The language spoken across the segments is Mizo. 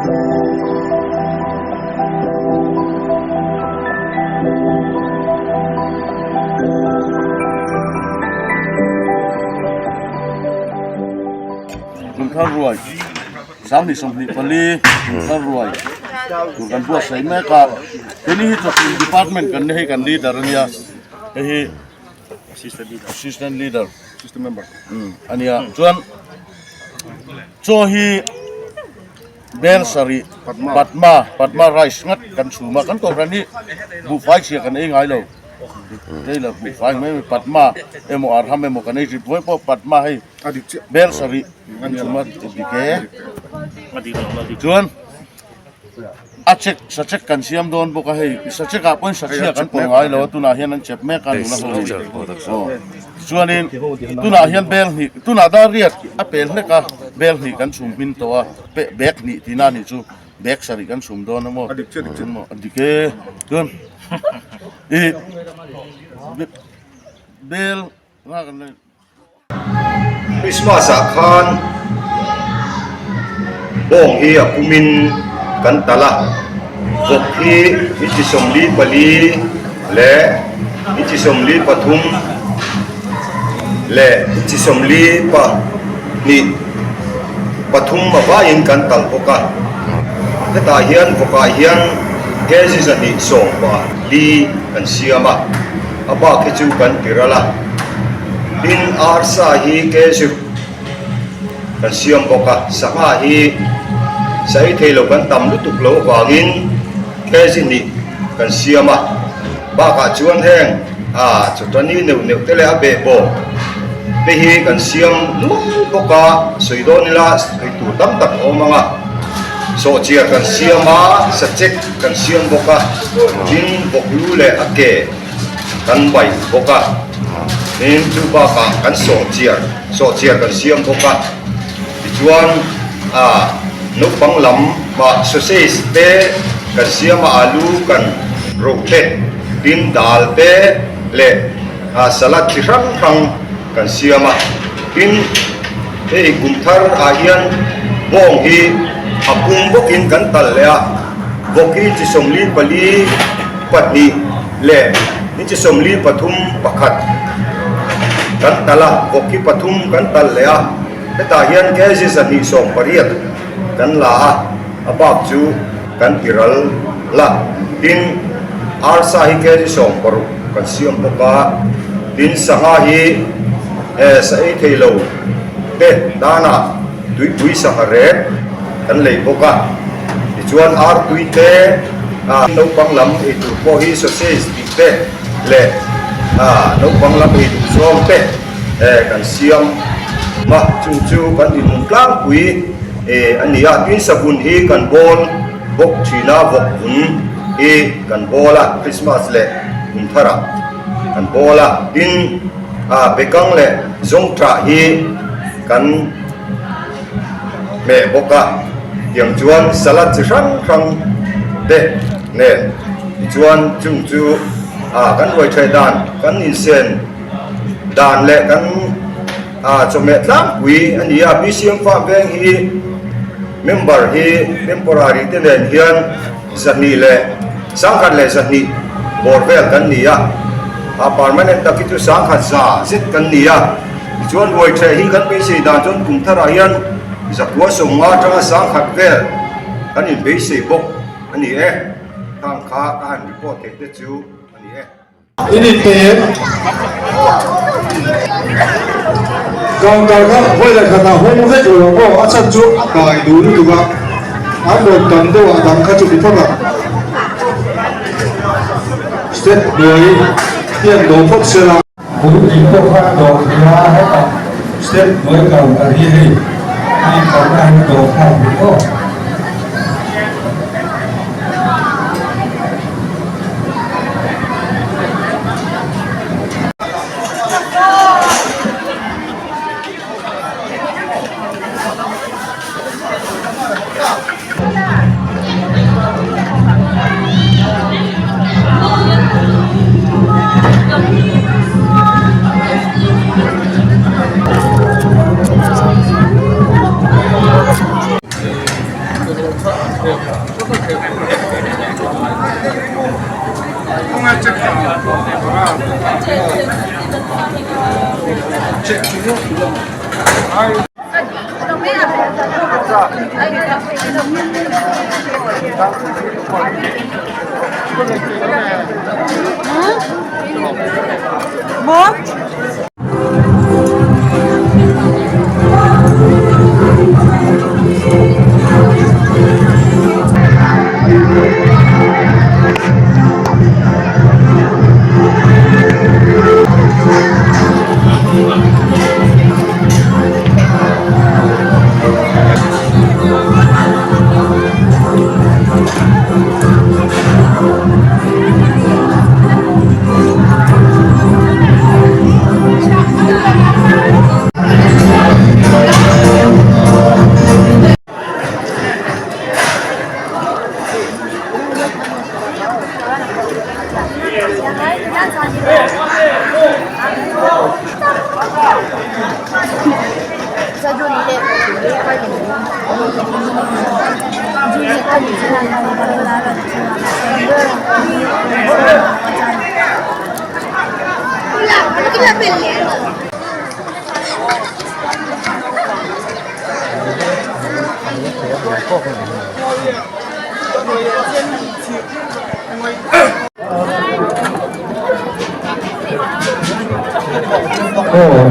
Kumthar ruai 2024 kumthar ruai tur kan buatsaih mek a heni hi chawhchilh department kan ni hei kan leader ania hei hi assistant leader ania chuan chaw hi Bel sarih Padma Padma rice ngat kan chhum a kan kohhran hi buhfai chhia kan ei ngai lo hei la buhfai mai mai Padma emaw arham emaw kan ei ṭhin vawi pawh Padma hei bel sarih kan chhum a dik e chuan a chek sa chek kan siam dawn bawk a hei sa chek ah pawhin sa chhia kan pawh ngai lo a tunah hian an chep mek a nula ho aw chuanin tunah hian bel hnih tunah dar riat a pel hlek a bel hnih kan chhum hmin tawh a. Bag hnih tihna a nih chu bag sarih kan chhum dawn a maw a dik chiah dik maw a dik e chuan ih bel nga kan la Christmas ah khan bawng hi a pumin kan talh a vawk hi inchi 44 leh inchi 43 leh inchi 42. Pathum a vaiin kan tal bawk a, hetah hian vawkah hian kg 214 kan siam a, a bak hi chu kan ti ral a, tin arsa hi kg kan siam bawk a, sangha hi sa ei thei lo kan tam lutuk lo avangin kg 2 kan siam a, bakah chuan heng a chawtani neuh neuh te leh a behbawm te hi kan siam nual bawk a, sawi dawn ila sawi tur tam tak a awm ang a, sawhchiar kan siam a, sachek kan siam bawk a, tin bawklu leh a ke kan baih bawk a, tin chu bakah kan sawhchiar sawhchiar kan siam bawk a, tichuan a naupang lam ah sausage te kan siam a, alu kan ro te tin dal te leh. Salad chi hrang hrang kan siam a, tin hei kum thar ah hian bawng hi a pum bawkin kan talh leh a, vawk hi chi 44 pahnih leh ni chi 43 pakhat kan talh a, vawk hi pathum kan talh leh a, hetah hian kg 118 kan la a, a bak chu kan ti ral la, tin arsa hi kg 16. Kan siam bawk a, tin sangha hi he sa ei thei lo te danah tuipui sangha rek kan lei bawk a, tichuan ar tui te ah naupang lam ei tur pawh hi sausage tih te leh ah naupang lam ei duh zawng te eh kan siam a, chung chu kan inhmun tlangpui eh a ni a, tin savun hi kan bawl bawk thin a, vawk vun hi kan bawl a, Christmas leh kum tharah kan bawl a, tin ah bekang leh zawngṭah hi kan hmeh bawk a, tiang chuan salad chi hrang hrang te nen tichuan chung chu ah kan ruai ṭheh dan kan insen dan leh kan ah chawhmeh tlangpui a ni a, BCM farm veng hi member hi temporary te nen hian. 200 leh 1100 bawr vel kan ni a, a permanent tak hi chu 1100 zet kan ni a, tichuan ruai ṭheh hi kan beisei dan chuan kum tharah hian 950 atanga 1000 vel kan inbeisei bawk a ni e, khang kha ka han report theih te chu a ni e. In inpe em? Counter kha vawi leh khatah hawng vek lo ang aw, a chhan chu a kai duh lutuk a, an rawn tam deuh a dang kha chu ti phawt ang. Step hnuai hian dawh phawt se la. Bul tih pawh kha a dawh thei a, hetah step hnuai counter hi hei a inkalna hi a dawh thlak thei aw. Aw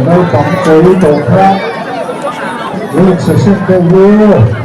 naupang pawl tawh kha ruin session deuh ru.